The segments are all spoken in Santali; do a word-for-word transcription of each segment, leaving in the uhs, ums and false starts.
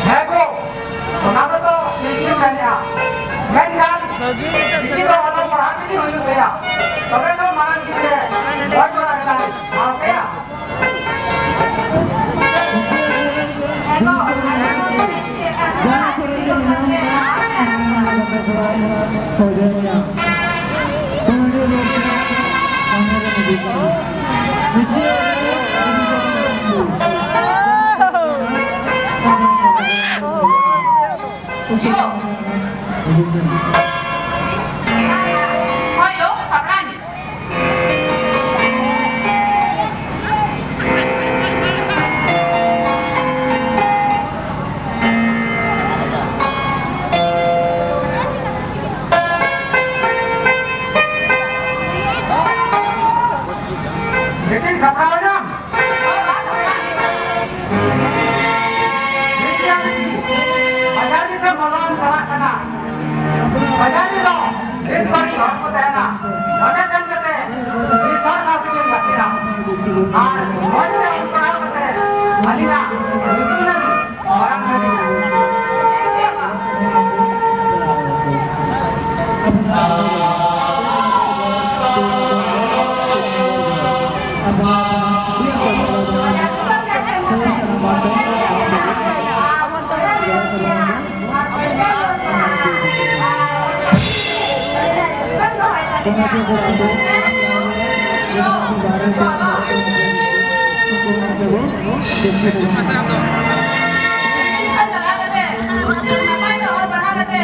ᱦᱮᱸ ᱜᱚ, ᱚᱱᱟ ᱫᱚ ᱛᱚ ᱴᱷᱤᱠ ᱜᱮᱢ ᱢᱮᱱᱮᱜᱼᱟ᱾ ᱢᱮᱱᱠᱷᱟᱱ ᱵᱷᱟᱹᱜᱤ ᱜᱮ ᱪᱟᱥ ᱱᱤᱡᱮ ᱫᱚ ᱠᱟᱱᱟ᱾ ᱚᱞᱚᱜ ᱯᱟᱲᱦᱟᱜ ᱛᱮᱜᱮ ᱦᱩᱭᱩᱜ ᱛᱟᱭᱟ, ᱛᱚᱵᱮ ᱛᱚ ᱢᱟᱨᱟᱝ ᱜᱤᱫᱽᱨᱟᱹ ᱦᱚᱲ ᱡᱚᱲᱟ ᱨᱮᱱᱟᱜ ᱴᱷᱟᱶ ᱛᱟᱭᱟ᱾ ᱢᱤᱴᱤᱝ ᱥᱟᱯᱲᱟᱣ ᱮᱱᱟ᱾ ᱵᱟᱡᱟᱨ ᱫᱤᱥᱚᱢ ᱵᱚᱞᱚᱱ ᱪᱟᱞᱟᱜ ᱠᱟᱱᱟ᱾ ᱵᱟᱡᱟᱨ ᱨᱮᱫᱚ ᱢᱤᱫ ᱯᱟᱹᱨᱤ ᱦᱚᱲ ᱠᱚ ᱛᱟᱦᱮᱱᱟ᱾ ᱚᱸᱰᱮ ᱥᱮᱱ ᱠᱟᱛᱮ ᱢᱤᱫ ᱦᱚᱲ ᱥᱟᱶ ᱛᱮᱠᱤᱱ ᱜᱟᱛᱮᱜᱼᱟ᱾ ᱟᱨ ᱢᱚᱡᱽ ᱛᱮ ᱚᱞ ᱯᱟᱲᱦᱟᱣ ᱠᱟᱛᱮ ᱟᱹᱞᱤᱧᱟᱜ ᱧᱩᱛᱩᱢ ᱞᱤᱧ ᱢᱟᱨᱟᱝ ᱫᱟᱲᱮᱭᱟᱜᱼᱟ᱾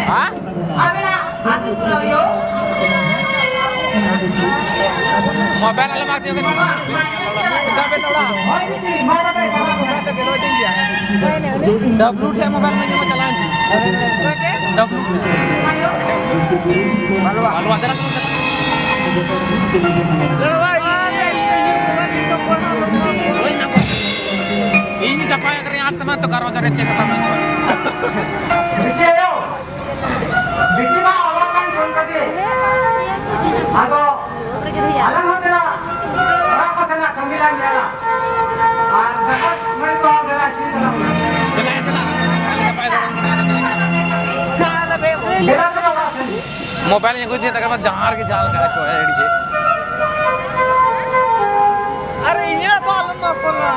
ᱦᱮᱸ? ᱢᱳᱵᱟᱭᱤᱞ ᱟᱞᱚᱢ ᱟᱠᱛᱤᱵ ᱠᱟᱱᱟ᱾ ᱰᱟᱵᱞᱩ ᱴᱷᱮᱱ ᱢᱳᱵᱟᱭᱤᱞ ᱢᱮ, ᱪᱟᱞᱟᱣ ᱮᱱ᱾ ᱰᱟᱵᱞᱩ ᱴᱷᱮᱱ᱾ ᱵᱟᱹᱱᱩᱜᱼᱟ, ᱪᱟᱞᱟᱜ ᱠᱟᱱᱟ᱾ ᱤᱧ ᱜᱟᱯᱟ ᱟᱜᱨᱮ ᱟᱸᱠ ᱛᱟᱢᱟ ᱛᱚ ᱜᱟᱨᱚ ᱦᱟᱡᱟᱨ ᱪᱮᱠ ᱦᱟᱛᱟᱣ ᱢᱮ᱾ ᱵᱤᱴᱤ ᱟᱭᱳ, ᱵᱤᱴᱤ ᱢᱟ ᱚᱲᱟᱜ ᱨᱮᱱ ᱠᱟᱱ ᱠᱟᱛᱮ, ᱟᱫᱚ ᱟᱞᱟᱝ ᱦᱚᱸ ᱛᱮᱱᱟᱜ ᱚᱲᱟᱜ ᱠᱚ ᱥᱮᱱᱟᱜ ᱠᱟᱹᱢᱤ ᱞᱟᱝ ᱧᱮᱞᱟ᱾ ᱟᱨ ᱫᱟᱠᱟ ᱢᱟᱹᱲᱤ ᱠᱚ ᱦᱚᱸ ᱫᱮᱞᱟ ᱤᱥᱤᱱ ᱛᱟᱞᱟᱝ ᱢᱮ᱾ ᱫᱮᱞᱟ, ᱫᱮᱞᱟ, ᱟᱞᱮ ᱜᱟᱯᱟ ᱟᱜᱨᱮ ᱫᱮᱞᱟ ᱛᱚᱵᱮ ᱚᱲᱟᱜ ᱥᱮᱱ᱾ ᱢᱳᱵᱟᱭᱤᱞ ᱤᱧ ᱟᱹᱜᱩᱭ ᱛᱤᱧᱟᱹ, ᱛᱟᱠᱟ ᱢᱟ ᱡᱟᱦᱟᱸ ᱨᱮᱜᱮ ᱡᱟᱦᱟᱸ ᱞᱮᱠᱟ ᱪᱚ ᱮᱲ ᱜᱮ᱾ ᱟᱨ ᱤᱧᱟᱹᱜ ᱫᱚ ᱟᱞᱚᱢ ᱢᱟ ᱯᱷᱳᱱᱟ᱾